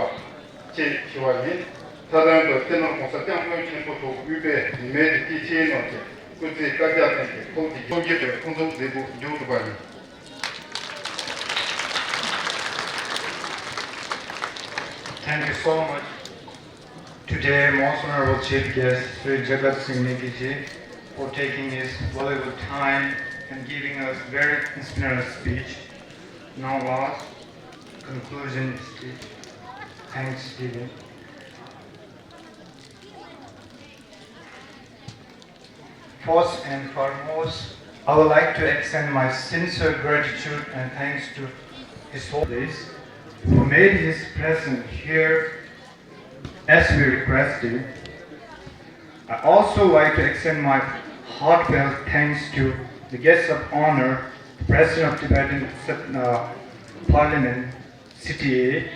ཆེ་ཞུ་བ་ཡིན། མཐའ་དོན་དུ་སྤྱི་ནོར་༸གོང་ས་༸སྐྱབས་མགོན་ཆེན་པོ་མཆོག་དབུས་པའི་རིས་མེད་ཀྱི་སྐྱེས་ཆེན་རྣམས་ཀྱི་སྐུ་ཚེ་བསྐལ་བརྒྱར་བརྟན་ཅིང་ཐུགས་ཀྱི་བསམ་རྒྱུ་དེ་ཕུན་སུམ་ཚོགས་པར་མཇུག་བསྒྲིལ་བ་ཡིན། Thank you so much. Today, most honorable chief guest, Shri Jagat Singh Negi ji, for taking his valuable time and giving us very inspirational speech. Now, last conclusion speech. Thanksgiving. First and foremost, I would like to extend my sincere gratitude and thanks to His Holiness who made his presence here as we requested. I also like to extend my heartfelt thanks to the guest of honor, the President of Tibetan uh, Parliament, C T A,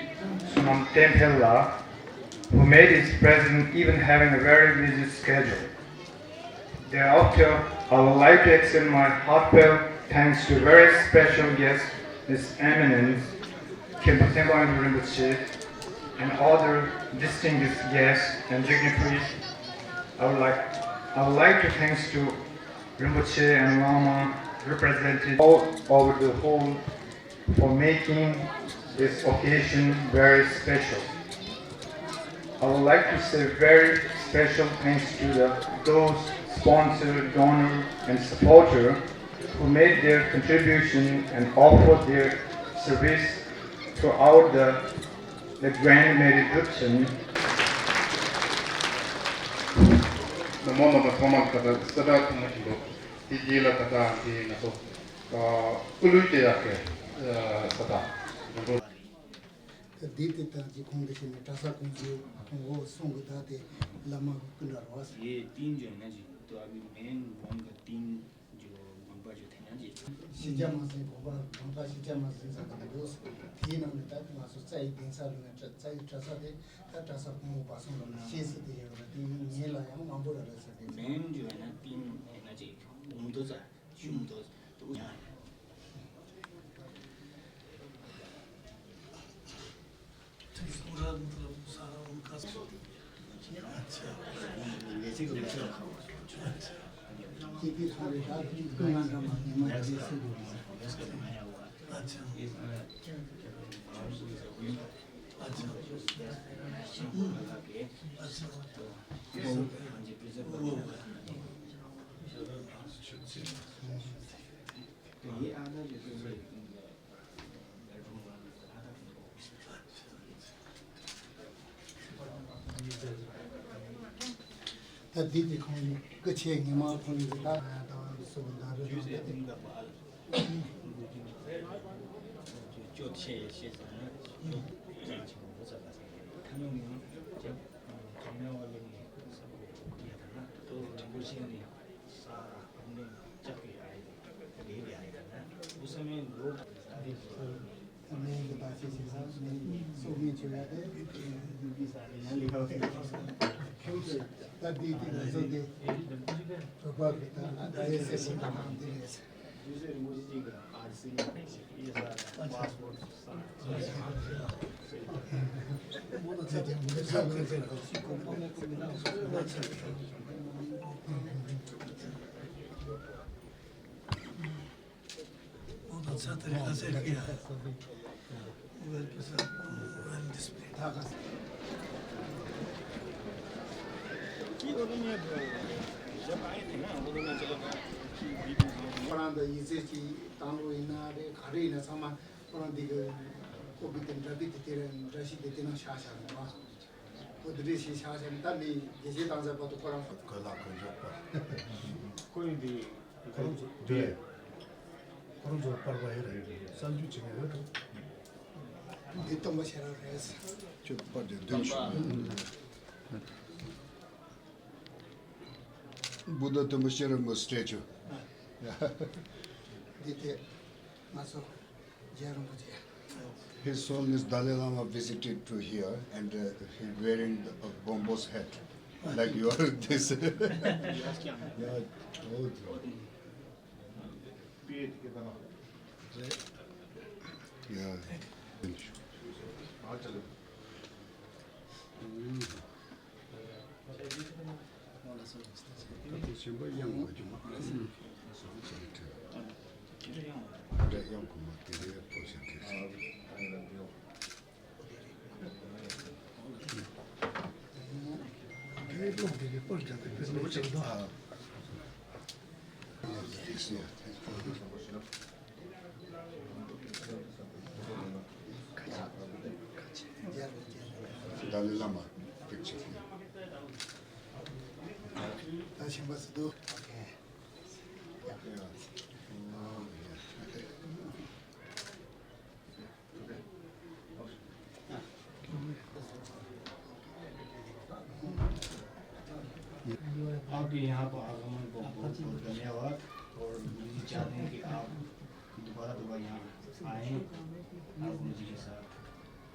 Sonam Tenphel la, who made his presence even having a very busy schedule. Thereafter, I would like to extend my heartfelt thanks to very special guest, His Eminence Khenpo Tenpa Rinpoche, and other distinguished guests and dignitaries. I would like, I would like to thanks to Rinpoche and Lama represented all over the whole for making this occasion very special. I would like to say very special thanks to the, those sponsor, donor, and supporter who made their contribution and offered their service throughout the, the grand meditation. ན་མོ་ན་མོ་ཐོག་མར་ད་ལྟ་གསལ་བསྒྲགས་ཐུང་ངུ་ཞིག་འདུག་དེ་རྗེས་ལ་ད་ལྟ་དེ་ང་ཚོ་སྐུ་ལུས་ཀྱི་ཡག་གི་ས་དང་། འདི་དེ་ལྟར་གྱི་ཁོང་གི་ཞལ་ནས་གྲྭ་ས་ཀུན་གྱི་ཁོང་འོ་གསུང་གི་ད་དེ་བླ་མ་ཀུན་དྲ་རོ་བ། ཡེ་ཏིན་ཇོན་ན་ཅིག་ཏུ་ཨ་བི་མེན་བོང་གི་ཏིན་ཇོ་མང་པ་ཇོ་ཐེ་ན་ཅིག་ཤེས་བྱ་མ་ཟིན་གོ་པ་མང་པ་ཤེས་བྱ་མ་ཟིན་ས་གི་འདུག་དེའི་ནང་ནས་ད་ང་ཚོ་རྩ་ཡི་གདན་ས་ལུ་ན་རྩ་ཡི་གྲྭ་ས་དེ་ད་གྲྭ་ས་ཕོ་མོ་བར་གསུམ་ལ་ན་ཤེས་སྲིད་དེ་ཡོད་ར། དེ་ཉིད་ལ་ཡང་མང་པོ་ར་ར་ཟེར་ཏེ། མེན་ཇོ་ན་ཏིན་ན་ཅིག་འུམ་དོ་ཙ། ཞུམ་དོ། དུ་ཡང་། ད་འདི་དེ་ཁོང་གི་སྐུ་ཆེ་ཉི་མ་ཁོང་གི་ད་ད་སུ་ད་རེ་ད་ཅོ་ཆེ་ཤེས་ཙང་ན་ཅོ་ཅང་ཆེ་མོ་ཚ་ད་ཐ་ནོ་ནི་ཅང་ཐ་ནོ་བ་ལེ་ནི་ས་ཡ་ད་ན་ཏོ་རིན་པོ་ཆེ་ནི། ཁོ་རང་དང་ཡིག་ཚད་ཀྱི་བཏང་ལུགས་ཡིན་ན་རེད། ག་རེ་ཡིན་ན་ཚང་མ་ཁོ་རང་འདི་གི་ཁོ་གི་དེ་འདྲ་གི་དེ་དེ་རེད། འདྲ་ཞིག་དེ་དེ་ནང་བཞག་བཞག་རེད་བ། འདི་ཞིག་ཆགས་ཤིང་ད་མི་རྒྱལ་སྤྱིའི་ཏང་ཙེ་བར་དུ་ཁོ་རང་གོས་ལག་གོན་ཆོག་པ། ཁོ་ཡི་འདི་ཁོ་རང་ཚོ་འདི་ཁོ་རང་ཚོ་པར་པ་ཡོད་རེད། གསར་འཇུག་བྱེད་མཁན་ཡོད་འགྲོ། འདི་སྟོན་པ་ཤེས་རབ་རེད། ཁྱོད་པར་དེ་འདོན་ཞུ། Buddha Tumashira statue. འདི་དེ་ང་ཚོ། རྗེ་རིན་པོ་ཆེ། His Holiness Dalai Lama visited to here and uh, he wearing a Bombo's hat like you are this. Yeah, oh, yeah. Dalai Lama picture. ད་ཕྱིན་པ་སུ་འདུག आपके यहाँ पर आगमन को बहुत बहुत धन्यवाद। और मुझे चाहते हैं कि आप दोबारा दोबारा यहाँ आएँ, आप गुरु जी के साथ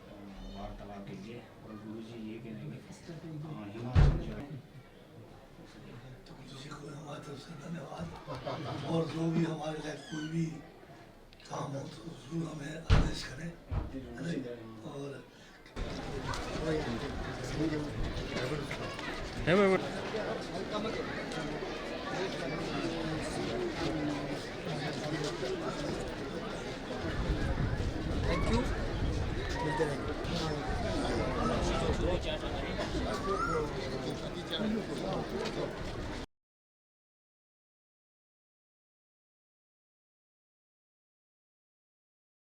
अ, वार्तालाप के लिए। और गुरु जी ये कह रहे हैं कि अ, हिमाचल जो है जी को हमारे तरफ से धन्यवाद। और जो भी हमारे लिए कोई भी काम हो तो जरूर हमें आदेश करें, है ना? और Thank you. मिलते रहेंगे।